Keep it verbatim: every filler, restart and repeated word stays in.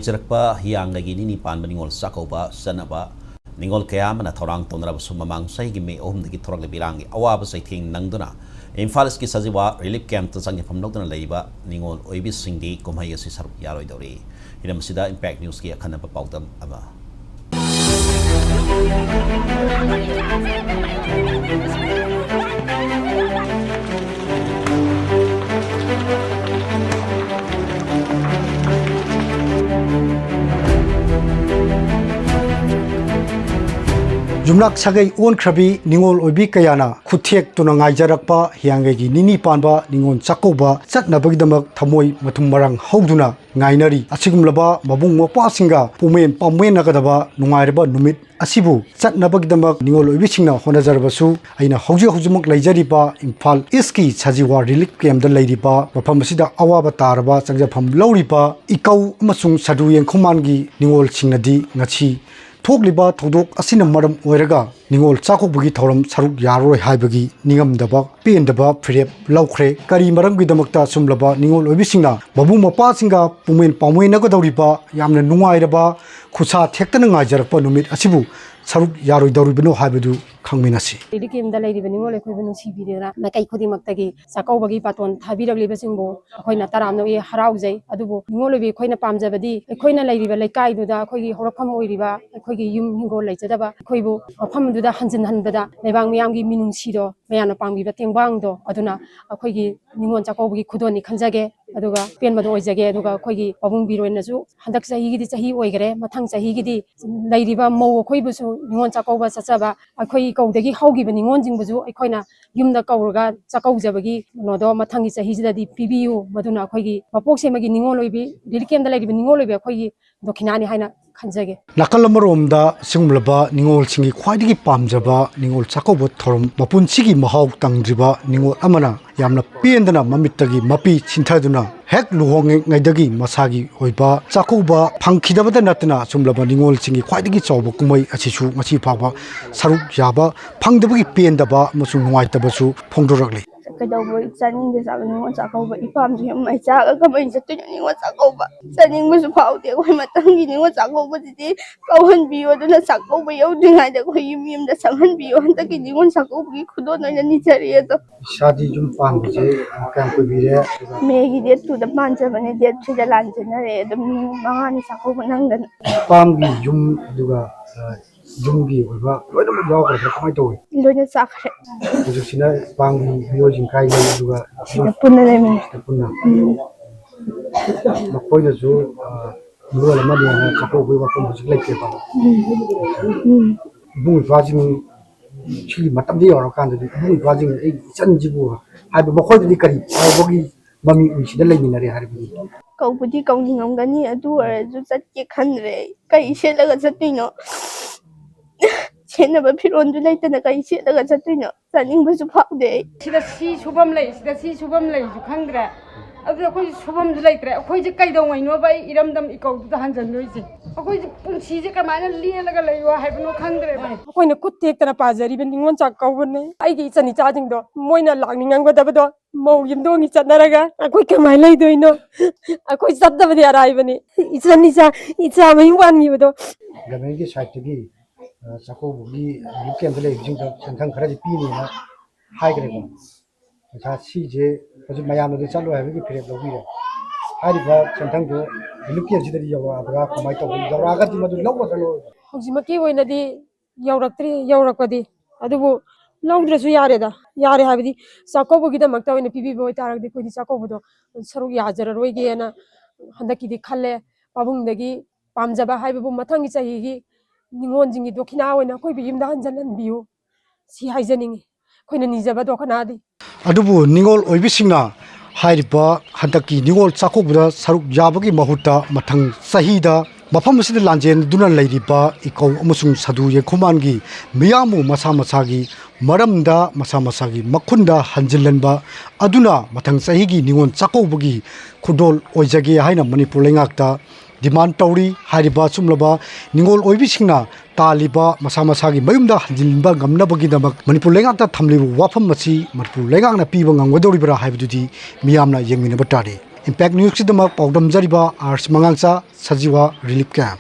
ꯆꯔꯛꯄ ꯍꯤꯌꯥꯡꯒꯩꯒꯤ ꯅꯤꯅꯤ ꯄꯥꯟꯕ ꯅꯤꯉꯣꯜ ꯆꯥꯛꯀꯧꯕ ꯆꯠꯅꯕ ꯅꯤꯉꯣꯜ ꯀꯌꯥ ꯑꯃꯅ ꯊꯧꯔꯥꯡ ꯇꯧꯅꯔꯕꯁꯨ, ꯃꯃꯥꯡ ꯆꯍꯤꯒꯤ ꯃꯦ ꯑꯍꯨꯝꯗꯒꯤ ꯊꯣꯔꯛꯂꯤꯕ ꯏꯔꯥꯡꯒꯤ ꯑꯋꯥꯕ ꯆꯩꯊꯦꯡ ꯅꯪꯗꯨꯅ ꯏꯝꯐꯥꯜ ꯏꯁꯀꯤ ꯁꯖꯤꯋꯥ ꯔꯤꯂꯤꯐ ꯀꯦꯝꯞꯇ ꯆꯪꯖꯐꯝ ꯂꯧꯗꯨꯅ ꯂꯩꯔꯤꯕ ꯅꯤꯉꯣꯜ ꯑꯣꯏꯕꯤꯁꯤꯡꯗꯤ ꯀꯨꯝꯍꯩ ꯑꯁꯤ ꯁꯔꯨꯛ ꯌꯥꯔꯣꯏꯗꯧꯔꯤ꯫ ꯍꯤꯔꯝ ꯑꯁꯤꯗ ꯏꯝꯄꯦꯛ ꯅ꯭ꯌꯨꯁꯀꯤ ꯑꯈꯟꯅꯕ ꯄꯥꯎꯗꯝ ꯑꯃ꯫ ꯌꯨꯝꯂꯛ ꯁꯥꯒꯩ ꯑꯣꯟꯈ꯭ꯔꯕꯤ ꯅꯤꯉꯣꯜ ꯑꯣꯏꯕꯤ ꯀꯌꯥꯅ ꯈꯨꯠꯊꯦꯛꯇꯨꯅ ꯉꯥꯏꯖꯔꯛꯄ ꯍꯤꯌꯥꯡꯒꯩꯒꯤ ꯅꯤꯅꯤ ꯄꯥꯟꯕ ꯅꯤꯉꯣꯜ ꯆꯥꯛꯀꯧꯕ ꯆꯠꯅꯕꯒꯤꯗꯃꯛ ꯊꯃꯣꯏ ꯃꯊꯨꯝ ꯃꯔꯥꯡ ꯍꯧꯗꯨꯅ ꯉꯥꯏꯅꯔꯤ꯫ ꯑꯁꯤꯒꯨꯝꯂꯕ ꯃꯕꯨꯡ ꯃꯧꯄ꯭ꯋꯥꯁꯤꯡꯒ ꯄꯨꯡꯃꯦꯟ ꯄꯥꯝꯃꯦꯟꯅꯒꯗꯕ ꯅꯨꯡꯉꯥꯏꯔꯕ ꯅꯨꯃꯤꯠ ꯑꯁꯤꯕꯨ ꯆꯠꯅꯕꯒꯤꯗꯃꯛ ꯅꯤꯉꯣꯜ ꯑꯣꯏꯕꯤꯁꯤꯡꯅ ꯍꯣꯠꯅꯖꯔꯕꯁꯨ, ꯑꯩꯅ ꯍꯧꯖꯤꯛ ꯍꯧꯖꯤꯛꯃꯛ ꯂꯩꯖꯔꯤꯕ ꯏꯝꯐꯥꯜ ꯏꯁꯀꯤ ꯁꯖꯤꯋꯥ ꯔꯤꯂꯤꯐ ꯀꯦꯝꯞꯇ ꯂꯩꯔꯤꯕ ꯃꯐꯝ ꯑꯁꯤꯗ ꯑꯋꯥꯕ ꯇꯥꯔꯕ ꯆꯪꯖꯐꯝ ꯂꯧꯔꯤꯕ ꯏꯀꯧ ꯑꯃꯁꯨꯡ ꯁꯥꯗꯨ ꯌꯦꯡꯈꯨꯃꯥꯟꯒꯤ ꯅꯤꯉꯣꯜꯁꯤꯡꯅꯗꯤ ꯉꯁꯤ ꯊꯣꯛꯂꯤꯕ ꯊꯧꯗꯣꯛ ꯑꯁꯤꯅ ꯃꯔꯝ ꯑꯣꯏꯔꯒ ꯅꯤꯉꯣꯜ ꯆꯥꯛꯀꯧꯕꯒꯤ ꯊꯧꯔꯝ ꯁꯔꯨꯛ ꯌꯥꯔꯔꯣꯏ ꯍꯥꯏꯕꯒꯤ ꯅꯤꯡꯉꯝꯗꯕ, ꯄꯦꯟꯗꯕ ꯐꯤꯔꯦꯞ ꯂꯧꯈ꯭ꯔꯦ꯫ ꯀꯔꯤ ꯃꯔꯝꯒꯤꯗꯃꯛꯇ ꯑꯁꯨꯝꯂꯕ ꯅꯤꯉꯣꯜ ꯑꯣꯏꯕꯤꯁꯤꯡꯅ ꯃꯕꯨꯡ ꯃꯧꯄ꯭ꯋꯥꯁꯤꯡꯒ ꯄꯨꯡꯃꯦꯟ ꯄꯥꯎꯃꯦꯟꯅꯒꯗꯧꯔꯤꯕ ꯌꯥꯝꯅ ꯅꯨꯡꯉꯥꯏꯔꯕ ꯈꯨꯠꯁꯥ ꯊꯦꯛꯇꯅ ꯉꯥꯏꯖꯔꯛꯄ ꯅꯨꯃꯤꯠ ꯑꯁꯤꯕꯨ ꯁꯔꯨꯛ ꯌꯥꯔꯣꯏꯗꯧꯔꯤꯕꯅꯣ ꯍꯥꯏꯕꯗꯨ ꯈꯪꯃꯤꯟꯅꯁꯤ꯫ ꯔꯤꯂꯤꯐ ꯀꯦꯝꯞꯇ ꯂꯩꯔꯤꯕ ꯅꯤꯉꯣꯜ ꯑꯩꯈꯣꯏꯕꯨ ꯅꯨꯡꯁꯤꯕꯤꯗꯨꯅ ꯃꯥꯏꯀꯩ ꯈꯨꯗꯤꯡꯃꯛꯇꯒꯤ ꯆꯥꯛꯀꯧꯕꯒꯤ ꯕꯥꯇꯣꯟ ꯊꯥꯕꯤꯔꯛꯂꯤꯕꯁꯤꯡꯕꯨ ꯑꯩꯈꯣꯏꯅ ꯇꯔꯥꯝꯅ ꯑꯣꯛꯏ, ꯍꯔꯥꯎꯖꯩ꯫ ꯑꯗꯨꯕꯨ ꯅꯤꯉꯣꯜ ꯑꯣꯏꯕꯤ ꯑꯩꯈꯣꯏꯅ ꯄꯥꯝꯖꯕꯗꯤ ꯑꯩꯈꯣꯏꯅ ꯂꯩꯔꯤꯕ ꯂꯩꯀꯥꯏꯗꯨꯗ ꯑꯩꯈꯣꯏꯒꯤ ꯍꯧꯔꯛꯐꯝ ꯑꯣꯏꯔꯤꯕ ꯑꯩꯈꯣꯏꯒꯤ ꯌꯨꯝ ꯍꯤꯡꯒꯣꯜ ꯂꯩꯖꯗꯕ ꯑꯩꯈꯣꯏꯕꯨ ꯃꯐꯝꯗꯨꯗ ꯍꯟꯖꯤꯟꯍꯟꯕꯗ ꯂꯩꯕꯥꯛ ꯃꯤꯌꯥꯝꯒꯤ ꯃꯤꯅꯨꯡꯁꯤꯗꯣ, ꯃꯌꯥꯝꯅ ꯄꯥꯡꯕꯤꯕ ꯇꯦꯡꯕꯥꯡꯗꯣ ꯑꯗꯨꯅ ꯑꯩꯈꯣꯏꯒꯤ ꯅꯤꯉꯣꯜ ꯆꯥꯛꯀꯧꯕꯒꯤ ꯈꯨꯗꯣꯜꯅꯤ ꯈꯟꯖꯒꯦ꯫ ꯑꯗꯨꯒ ꯄꯦꯟꯕꯗꯣ ꯑꯣꯏꯖꯒꯦ꯫ ꯑꯗꯨꯒ ꯑꯩꯈꯣꯏꯒꯤ ꯄꯥꯕꯨꯡ ꯕꯤꯔꯣꯏꯅꯁꯨ ꯍꯟꯗꯛ ꯆꯍꯤꯒꯤꯗꯤ ꯆꯍꯤ ꯑꯣꯏꯈꯔꯦ, ꯃꯊꯪ ꯆꯍꯤꯒꯤꯗꯤ ꯂꯩꯔꯤꯕ ꯃꯧ ꯑꯩꯈꯣꯏꯕꯨꯁꯨ ꯅꯤꯉꯣꯜ ꯆꯥꯛꯀꯧꯕ ꯆꯠꯆꯕ ꯑꯩꯈꯣꯏ ꯏꯀꯧꯗꯒꯤ ꯍꯧꯈꯤꯕ ꯅꯤꯉꯣꯜꯁꯤꯡꯕꯨꯁꯨ ꯑꯩꯈꯣꯏꯅ ꯌꯨꯝꯗ ꯀꯧꯔꯒ ꯆꯥꯛꯀꯧꯖꯕꯒꯤ ꯀꯩꯅꯣꯗꯣ ꯃꯊꯪꯒꯤ ꯆꯍꯤꯁꯤꯗꯗꯤ ꯄꯤꯕꯤꯌꯨ꯫ ꯃꯗꯨꯅ ꯑꯩꯈꯣꯏꯒꯤ ꯃꯄꯣꯛ ꯁꯦꯝꯕꯒꯤ ꯅꯤꯉꯣꯜ ꯑꯣꯏꯕꯤ, ꯔꯤꯂꯤꯐ ꯀꯦꯝꯞꯇ ꯂꯩꯔꯤꯕ ꯅꯤꯉꯣꯜ ꯑꯣꯏꯕꯤ ꯑꯩꯈꯣꯏꯒꯤ ꯗꯣꯈꯤꯅꯥꯅꯤ ꯍꯥꯏꯅ ꯈꯟꯖꯒꯦ꯫ ꯅꯥꯀꯜ ꯑꯃꯔꯣꯝꯗ ꯁꯤꯒꯨꯝꯂꯕ ꯅꯤꯉꯣꯜꯁꯤꯡꯒꯤ ꯈ꯭ꯋꯥꯏꯗꯒꯤ ꯄꯥꯝꯖꯕ ꯅꯤꯉꯣꯜ ꯆꯥꯛꯀꯧꯕ ꯊꯧꯔꯝ ꯃꯄꯨꯟꯁꯤꯒꯤ ꯃꯍꯥꯎ ꯇꯪꯗ꯭ꯔꯤꯕ ꯅꯤꯉꯣꯜ ꯑꯃꯅ ꯌꯥꯝꯅ ꯄꯦꯟꯗꯅ ꯃꯃꯤꯠꯇꯒꯤ ꯃꯄꯤ ꯁꯤꯟꯊꯗꯨꯅ ꯍꯦꯛ ꯂꯨꯍꯣꯡꯉꯤꯉꯩꯗꯒꯤ ꯃꯁꯥꯒꯤ ꯑꯣꯏꯕ ꯆꯥꯛꯀꯧꯕ ꯐꯪꯈꯤꯗꯕꯇ ꯅꯠꯇꯅ ꯑꯁꯨꯝꯂꯕ ꯅꯤꯉꯣꯜꯁꯤꯡꯒꯤ ꯈ꯭ꯋꯥꯏꯗꯒꯤ ꯆꯥꯎꯕ ꯀꯨꯝꯍꯩ ꯑꯁꯤꯁꯨ ꯉꯁꯤ ꯐꯥꯎꯕ ꯁꯔꯨꯛ ꯌꯥꯕ ꯐꯪꯗꯕꯒꯤ ꯄꯦꯟꯗꯕ ꯑꯃꯁꯨꯡ ꯅꯨꯡꯉꯥꯏꯇꯕꯁꯨ ꯐꯣꯡꯗꯣꯔꯛꯂꯤ꯫ ꯀꯩꯗꯧꯕ ꯆꯥꯅꯤꯡꯗꯦ ꯆꯥꯕ ꯅꯤꯉꯣꯜ ꯆꯥꯛꯀꯧꯕ? ꯏꯄꯥꯝꯁꯨ ꯌꯥꯝ ꯃꯩ ꯆꯥꯛꯑꯒ ꯀꯃꯥꯏꯅ ꯆꯠꯇꯣꯏꯅꯣ? ꯅꯤꯉꯣꯜ ꯆꯥꯛꯀꯧꯕ ꯆꯥꯅꯤꯡꯕꯁꯨ ꯐꯥꯎꯗꯦ꯫ ꯑꯩꯈꯣꯏ ꯃꯊꯪꯒꯤ ꯅꯤꯉꯣꯜ ꯆꯥꯛꯀꯧꯕꯁꯤꯗꯤ ꯀꯧꯍꯟꯕꯤꯌꯣ꯫ ꯑꯗꯨꯅ ꯆꯥꯛꯀꯧꯕ ꯌꯧꯗ꯭ꯔꯤꯉꯩꯗ ꯑꯩꯈꯣꯏ ꯌꯨꯝ ꯌꯨꯝꯗ ꯆꯪꯍꯟꯕꯤꯌꯣ꯫ ꯍꯟꯗꯛꯀꯤ ꯅꯤꯉꯣꯜ ꯆꯥꯛꯀꯧꯕꯒꯤ ꯈꯨꯗꯣꯜ ꯑꯣꯏꯅ ꯅꯤꯖꯔꯤ ꯑꯗꯣ꯫ ꯏꯁꯥꯗꯤ ꯌꯨꯝ ꯄꯥꯟꯕꯁꯦ ꯀꯌꯥꯝ ꯀꯨꯏꯕꯤꯔꯦ? ꯃꯦꯒꯤ ꯗꯦꯠ ꯇꯨꯗ ꯄꯥꯟꯖꯕꯅꯦ, ꯗꯦꯠ ꯊ꯭ꯔꯤꯗ ꯂꯥꯟꯖꯟꯅꯔꯦ꯫ ꯑꯗꯨꯝ ꯅꯨꯃꯤꯠ ꯃꯉꯥꯅꯤ ꯆꯥꯛꯀꯧꯕ ꯅꯪꯗꯅ꯫ ꯏꯄꯥꯝꯒꯤ ꯌꯨꯝ, ꯑꯗꯨꯒ, ꯑ, ꯌꯨꯝꯒꯤ ꯑꯣꯏꯕ ꯂꯣꯏꯅꯃꯛ ꯌꯥꯎꯈ꯭ꯔꯕ꯭ꯔꯥ? ꯀꯃꯥꯏꯅ ꯇꯧꯏ? ꯂꯣꯏꯅ ꯆꯥꯈ꯭ꯔꯦ꯫ ꯍꯧꯖꯤꯛꯁꯤꯅ ꯏꯄꯥꯝꯒꯤ ꯃꯤꯑꯣꯏꯁꯤꯡ ꯀꯥꯏ ꯂꯩ? ꯑꯗꯨꯒ ꯁꯤꯗ ꯄꯨꯟꯅ ꯂꯩꯃꯤꯟꯅꯩ꯫ ꯁꯤꯗ ꯄꯨꯟꯅ꯫ ꯎꯝ꯫ ꯃꯈꯣꯏꯅꯁꯨ, ꯑ, ꯃꯤꯔꯣꯜ ꯑꯃꯅꯦꯅ ꯆꯥꯛꯀꯧꯕꯒꯤ ꯋꯥꯐꯝ ꯍꯧꯖꯤꯛ ꯂꯩꯇꯦꯕ꯫ ꯎꯝ꯫ ꯎꯝ꯫ ꯏꯕꯨꯡ ꯏꯄ꯭ꯋꯥꯁꯤꯡ ꯁꯤꯒꯤ ꯃꯇꯝꯗ ꯌꯧꯔꯀꯥꯟꯗꯗꯤ ꯏꯕꯨꯡ ꯏꯄ꯭ꯋꯥꯁꯤꯡꯅ "ꯑꯩ ꯏꯆꯟꯁꯤꯕꯨ" ꯍꯥꯏꯕ, ꯃꯈꯣꯏꯗꯗꯤ ꯀꯔꯤ ꯐꯥꯎꯕꯒꯤ ꯃꯃꯤ ꯎꯏꯁꯤꯗ ꯂꯩꯃꯤꯟꯅꯔꯦ ꯍꯥꯏꯔꯕꯗꯤ? ꯀꯧꯕꯗꯤ ꯀꯧꯅꯤꯡꯉꯝꯒꯅꯤ, ꯑꯗꯨ ꯑꯣꯏꯔꯁꯨ ꯆꯠꯀꯦ ꯈꯟꯗ꯭ꯔꯦ ꯑꯩ꯫ ꯀꯩ ꯁꯦꯠꯂꯒ ꯆꯠꯇꯣꯏꯅꯣ? ꯁꯦꯠꯅꯕ ꯐꯤꯔꯣꯜꯁꯨ ꯂꯩꯇꯅ ꯀꯩ ꯁꯦꯠꯂꯒ ꯆꯠꯇꯣꯏꯅꯣ? ꯆꯠꯅꯤꯡꯕꯁꯨ ꯐꯥꯎꯗꯦ ꯑꯩ꯫ ꯁꯤꯗ ꯁꯤ ꯁꯨꯐꯝ ꯂꯩ, ꯁꯤꯗ ꯁꯤ ꯁꯨꯐꯝ ꯂꯩꯁꯨ ꯈꯪꯗ꯭ꯔꯦ꯫ ꯑꯗꯨꯗ ꯑꯩꯈꯣꯏꯁꯨ ꯁꯨꯐꯝꯁꯨ ꯂꯩꯇ꯭ꯔꯦ꯫ ꯑꯩꯈꯣꯏꯁꯦ ꯀꯩꯗꯧꯉꯩꯅꯣꯕ ꯑꯩ ꯏꯔꯝꯗꯝ ꯏꯀꯧꯗꯨꯗ ꯍꯟꯖꯟꯗꯣꯏꯁꯦ? ꯑꯩꯈꯣꯏꯁꯦ ꯄꯨꯟꯁꯤꯁꯦ ꯀꯃꯥꯏꯅ ꯂꯦꯜꯂꯒ ꯂꯩꯌꯣ ꯍꯥꯏꯕꯅꯣ ꯈꯪꯗ꯭ꯔꯦꯕ꯫ ꯑꯩꯈꯣꯏꯅ ꯈꯨꯠ ꯊꯦꯛꯇꯅ ꯄꯥꯖꯔꯤꯕ ꯅꯤꯉꯣꯜ ꯆꯥꯛꯀꯧꯕꯅꯦ꯫ ꯑꯩꯒꯤ ꯏꯆꯟ ꯏꯆꯥꯁꯤꯡꯗꯣ ꯃꯣꯏꯅ ꯂꯥꯛꯅꯤꯡꯉꯝꯒꯗꯕꯗꯣ ꯃꯧ ꯌꯨꯝꯗꯣꯡꯒꯤ ꯆꯠꯅꯔꯒ ꯑꯩꯈꯣꯏ ꯀꯃꯥꯏꯅ ꯂꯩꯗꯣꯏꯅꯣ? ꯑꯩꯈꯣꯏ ꯆꯠꯇꯕꯗꯤ ꯑꯔꯥꯏꯕꯅꯤ꯫ ꯏꯆꯟ ꯏꯆꯥ, ꯏꯆꯥ ꯃꯌꯨꯝ ꯄꯥꯟꯈꯤꯕꯗꯣ꯫ ꯒꯚꯔꯟꯃꯦꯟꯠꯀꯤ ꯁꯥꯏꯠꯇꯒꯤ, ꯑ, ꯆꯥꯛꯀꯧꯕꯒꯤ ꯔꯤꯂꯤꯐ ꯀꯦꯝꯞꯇ ꯂꯩꯕꯁꯤꯡꯗ ꯁꯦꯟꯊꯪ ꯈꯔꯗꯤ ꯄꯤꯅꯤꯅ ꯍꯥꯏꯈ꯭ꯔꯦꯀꯣ꯫ ꯄꯩꯁꯥ ꯁꯤꯁꯦ ꯍꯧꯖꯤꯛ ꯃꯌꯥꯝꯅꯗꯤ ꯆꯠꯂꯣꯏ ꯍꯥꯏꯕꯒꯤ ꯐꯤꯔꯦꯞ ꯂꯧꯕꯤꯔꯦ꯫ ꯍꯥꯏꯔꯤꯕ ꯁꯦꯟꯊꯪꯗꯣ ꯔꯤꯂꯤꯐ ꯀꯦꯝꯞꯁꯤꯗꯗꯤ ꯌꯧꯔꯛꯑꯕ꯭ꯔꯥ, ꯀꯃꯥꯏꯅ ꯇꯧꯕꯅꯣ? ꯌꯧꯔꯛꯑꯒꯗꯤ ꯃꯗꯨ ꯂꯧꯒꯗ꯭ꯔꯥ ꯂꯧꯔꯣꯏꯗ꯭ꯔꯥ? ꯍꯧꯖꯤꯛꯃꯛꯀꯤ ꯑꯣꯏꯅꯗꯤ ꯌꯧꯔꯛꯇ꯭ꯔꯤ, ꯌꯧꯔꯛꯄꯗꯤ꯫ ꯑꯗꯨꯕꯨ ꯂꯧꯗ꯭ꯔꯁꯨ ꯌꯥꯔꯦꯗ꯫ ꯌꯥꯔꯦ ꯍꯥꯏꯕꯗꯤ ꯆꯥꯛꯀꯧꯕꯒꯤꯗꯃꯛꯇ ꯑꯣꯏꯅ ꯄꯤꯕꯤꯕ ꯑꯣꯏꯇꯥꯔꯒꯗꯤ ꯑꯩꯈꯣꯏꯗꯤ ꯆꯥꯛꯀꯧꯕꯗꯣ ꯁꯔꯨꯛ ꯌꯥꯖꯔꯔꯣꯏꯒꯦꯅ ꯍꯟꯗꯛꯀꯤꯗꯤ ꯈꯜꯂꯦ꯫ ꯄꯥꯕꯨꯡꯗꯒꯤ ꯄꯥꯝꯖꯕ ꯍꯥꯏꯕꯕꯨ ꯃꯊꯪꯒꯤ ꯆꯍꯤꯒꯤ ꯅꯤꯉꯣꯜꯁꯤꯡꯒꯤ ꯗꯣꯈꯤꯅꯥ ꯑꯣꯏꯅ ꯑꯩꯈꯣꯏꯕꯨ ꯌꯨꯝꯗ ꯍꯟꯖꯤꯜꯍꯟꯕꯤꯌꯨ꯫ ꯁꯤ ꯍꯥꯏꯖꯅꯤꯡꯉꯤ꯫ ꯑꯩꯈꯣꯏꯅ ꯅꯤꯖꯕ ꯗꯣꯈꯤꯅꯥꯗꯤ꯫ ꯑꯗꯨꯕꯨ ꯅꯤꯉꯣꯜ ꯑꯣꯏꯕꯤꯁꯤꯡꯅ ꯍꯥꯏꯔꯤꯕ ꯍꯟꯗꯛꯀꯤ ꯅꯤꯉꯣꯜ ꯆꯥꯛꯀꯧꯕꯗ ꯁꯔꯨꯛ ꯌꯥꯕꯒꯤ ꯃꯍꯨꯠꯇ ꯃꯊꯪ ꯆꯍꯤꯗ ꯃꯐꯝ ꯑꯁꯤꯗ ꯂꯥꯟꯖꯦꯟꯗꯨꯅ ꯂꯩꯔꯤꯕ ꯏꯀꯧ ꯑꯃꯁꯨꯡ ꯁꯥꯗꯨ ꯌꯦꯡꯈꯨꯃꯥꯟꯒꯤ ꯃꯤꯌꯥꯝꯕꯨ ꯃꯁꯥ ꯃꯁꯥꯒꯤ ꯃꯔꯝꯗ ꯃꯁꯥ ꯃꯁꯥꯒꯤ ꯃꯈꯨꯟꯗ ꯍꯟꯖꯤꯜꯍꯟꯕ ꯑꯗꯨꯅ ꯃꯊꯪ ꯆꯍꯤꯒꯤ ꯅꯤꯉꯣꯜ ꯆꯥꯛꯀꯧꯕꯒꯤ ꯈꯨꯗꯣꯜ ꯑꯣꯏꯖꯒꯦ ꯍꯥꯏꯅ ꯃꯅꯤꯄꯨꯔ ꯂꯩꯉꯥꯛꯇ demand ꯇꯧꯔꯤ꯫ ꯍꯥꯏꯔꯤꯕ ꯁꯨꯝꯂꯕ ꯅꯤꯡꯉꯣꯜ ꯑꯣꯏꯕꯤꯁꯤꯡꯅ ꯇꯥꯜꯂꯤꯕ ꯃꯁꯥ ꯃꯁꯥꯒꯤ ꯃꯌꯨꯝꯗ ꯍꯟꯖꯤꯟꯕ ꯉꯝꯅꯕꯒꯤꯗꯃꯛ ꯃꯅꯤꯄꯨꯔ ꯂꯩꯉꯥꯛꯇ ꯊꯝꯂꯤꯕ ꯋꯥꯐꯝ ꯑꯁꯤ ꯃꯅꯤꯄꯨꯔ ꯂꯩꯉꯥꯛꯅ ꯄꯤꯕ ꯉꯝꯒꯗꯧꯔꯤꯕ꯭ꯔꯥ ꯍꯥꯏꯕꯗꯨꯗꯤ ꯃꯤꯌꯥꯝꯅ ꯌꯦꯡꯃꯤꯟꯅꯕ ꯇꯥꯔꯤ꯫ Impact Newsꯀꯤꯗꯃꯛ ꯄꯥꯎꯗꯝꯖꯔꯤꯕ R C ꯃꯉꯥꯡꯆꯥ, Sajiwa relief camp꯫